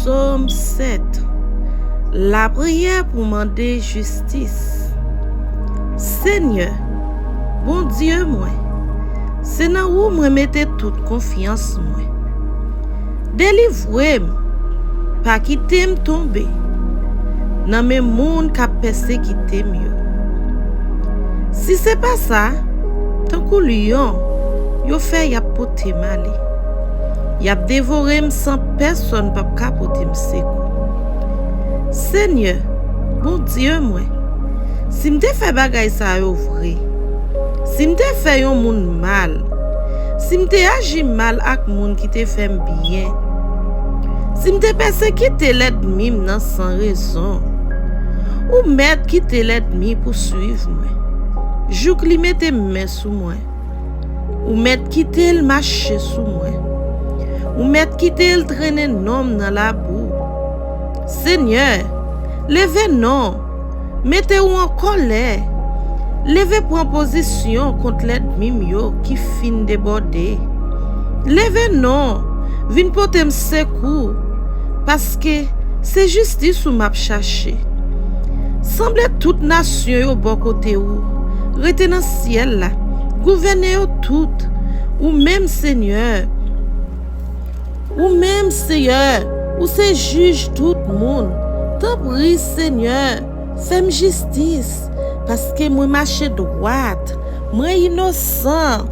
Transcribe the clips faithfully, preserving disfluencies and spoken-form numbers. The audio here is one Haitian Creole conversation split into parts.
Sòm sèt. Lapriyè pou mande jistis. Senyè, Bondye mwen, se nan ou mwen mete tout konfyans mwen. Delivre m, pa kite m tonbe nan men moun k ap pèsekite m yo. Si se pa sa, tankou lyon, yo fè y ap pote m ale. Y ap devore m san pèsonn p ap ka pote m sekou. Senyè, Bondye mwen, si m te fè bagay sa yo vre, si m te fè yon moun mal, si m te aji mal ak moun ki te fè m byen, si m te pèsekite lènmi m nan san rezon, ou mèt kite lènmi pouswiv mwen, jouk li mete men sou mwen. Ou mèt kite l mache sou mwen. Ou mèt kite l trennen non m nan labou. Senyè, leve non, mete w an kòlè. Leve pran pozisyon kont lènmi m yo ki fin debòde. Leve non, vin pote m sekou, paske se jistis ou m ap chache. Sanble tout nasyon yo bò kote ou, rete nan syèl la, gouvène yo tout. Ou menm, Senyè, ou menm, Senyè, ou se jij tout moun. Tanpri, Senyè, fè m jistis, paske mwen mache dwat, mwen inosan.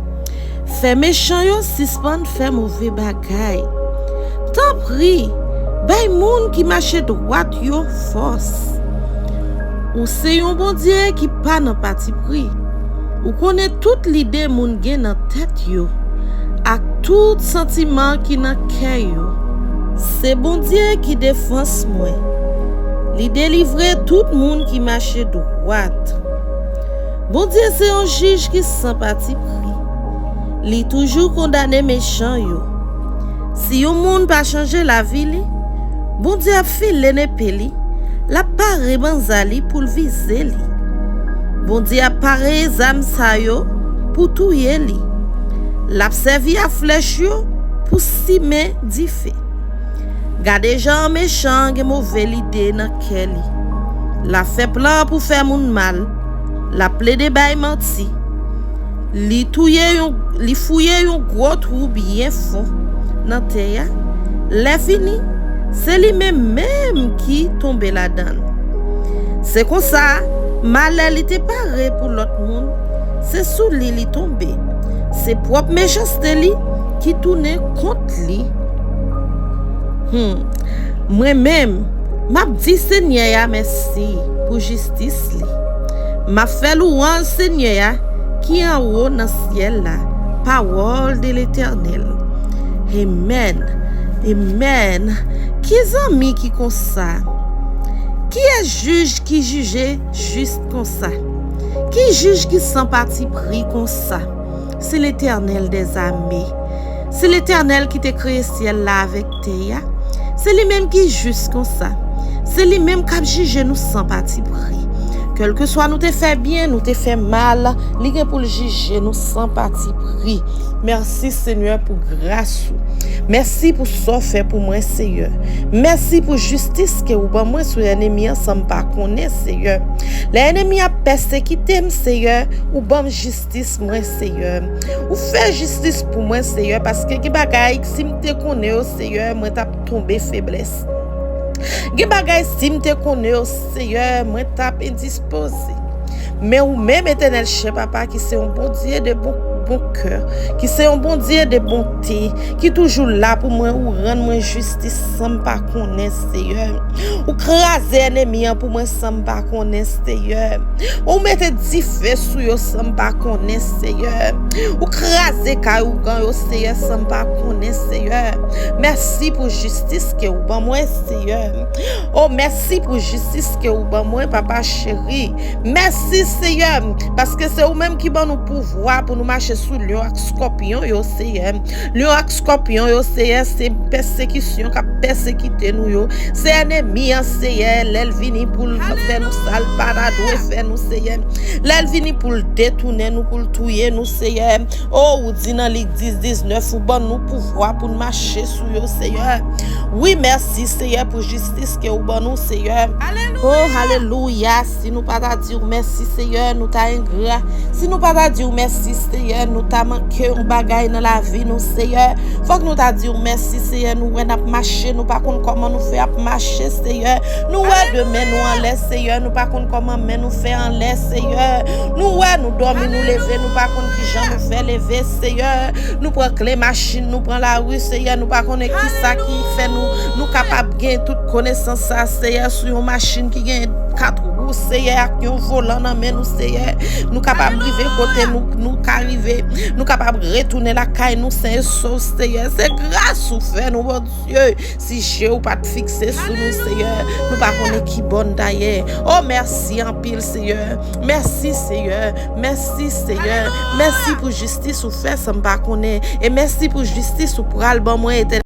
Fè mechan yo sispann fè move bagay. Tanpri, bay moun ki mache dwat yo fòs. Ou se yon Bondye ki pa nan patipri. Ou konnen tout lide moun gen nan tèt yo, ak tout santiman ki nan kè yo. Se Bondye ki defans mwen. Li delivre tout moun ki mache dwat. Bondye se yon jij ki san patipri. Li toujou kondane mechan yo. Si yon moun pa chanje lavi li, Bondye ap file nepe li, l ap pare banza li pou l vize li. Bondye ap pare zam sa yo pou touye li. L ap sèvi ak flèch yo pou simen dife. Gade jan mechan an gen move lide nan kè li. L ap fè plan pou fè moun mal. L ap plede bay manti. Li touye yon, li fouye yon gwo twou byen fon nan tè a. Lè fini, se li menm menm ki tonbe ladan l. Se konsa, malè li te pare pou lòt moun, se sou li li tonbe. Se pwòp mechanste li ki tounen kont li. Hmm. Mwen menm, m ap di Senyè a mèsi pou jistis li. M ap fè lwanj Senyè a ki anwo nan syèl la. Pawòl de Letènèl. Amèn. Amèn. Ki zanmi ki konsa? Kiyès jij ki jije jis konsa? Ki jij ki san patipri konsa? Se Letènèl dèzame. Se Letènèl ki te kreye syèl la avèk tè a. Se li menm ki jis konsa. Se li menm k ap jije nou san patipri. Kèlkeswa nou te fè byen, nou te fè mal, li gen pou l jije nou san patipri. Mèsi, Senyè, pou gras ou. Mèsi pou sa w fè pou mwen, Senyè. Mèsi pou jistis ke ou ban mwen sou ènmi an san m pa konnen, Senyè. Lè ènmi an ap pèsekite m, Senyè, ou ban m jistis mwen, Senyè. Ou fè jistis pou mwen, Senyè, paske gen bagay, si m te konnen yo, Senyè, mwen t ap tonbe feblès. Gen bagay, si m te konnen yo, Senyè, mwen t ap endispoze. Men ou menm, Etènèl, chè papa, ki se yon Bondye de bon, bon kè, ki se yon Bondye de bonte, ki toujou la pou mwen, ou rann mwen jistis san m pa konnen, Senyè. Ou kraze ènmi an pou mwen san m pa konnen, Senyè. Ou mete dife sou yo san m pa konnen, Senyè. Ou kraze kay ougan yo, Senyè, san m pa konnen, Senyè. Mèsi pou jistis ke ou ban mwen, Senyè. O, mèsi pou jistis ke ou ban mwen, papa cheri. Mèsi, Senyè, paske se ou menm ki ban nou pouvwa pou nou mache sou lyon ak skòpyon yo, Seyè. Lyon ak skòpyon yo, Seyè, se pèsekisyon k ap pèsekite nou yo. Se ènmi an, Seyè, lè l vini pou l fè nou sa l pa ta dwe fè nou, Seyè. Lè l vini pou l detounen nou, pou l touye nou, Seyè. O, ou di nan Lik dis, diznèf, ou ban nou pouvwa pou n mache sou yo, Seyè. Wi, mèsi, Seyè, pou jistis ke ou ban nou, Seyè. O, alelouya. Si nou pa ta di w mèsi, Seyè, nou ta engra. Si nou pa ta di w mèsi, Seyè, nou ta manke yon bagay nan lavi nou, Seyè. Fòk nou ta di w mèsi, Seyè. Nou wè n ap mache, nou pa konn kòman nou fè ap mache, Seyè. Nou wè demen nou anlè, Seyè. Nou pa konn kòman men nou fè anlè, Seyè. Nou wè nou dòmi, nou leve, nou pa konn kijan nou fè leve, Seyè. Nou pran kle machin, nou pran lari, Seyè. Nou pa konnen kisa ki fè nou, nou kapab gen tout konesans sa, Seyè, sou yon machin ki gen kat wou, Seyè, ak yon volan nan men nou, Seyè. Nou kapab rive kote nou, nou ka rive. Nou kapab retounen lakay nou sen e sof, Seyè. Se gras ou fè nou, Bondye. Si je w pa t fikse sou nou, Seyè, nou pa konnen ki bò n ta ye. O, mèsi anpil, Seyè. Mèsi, Seyè. Mèsi, Seyè. Mèsi pou jistis ou fè san m pa konnen. E mèsi pou jistis ou pral ban mwen, Etènèl.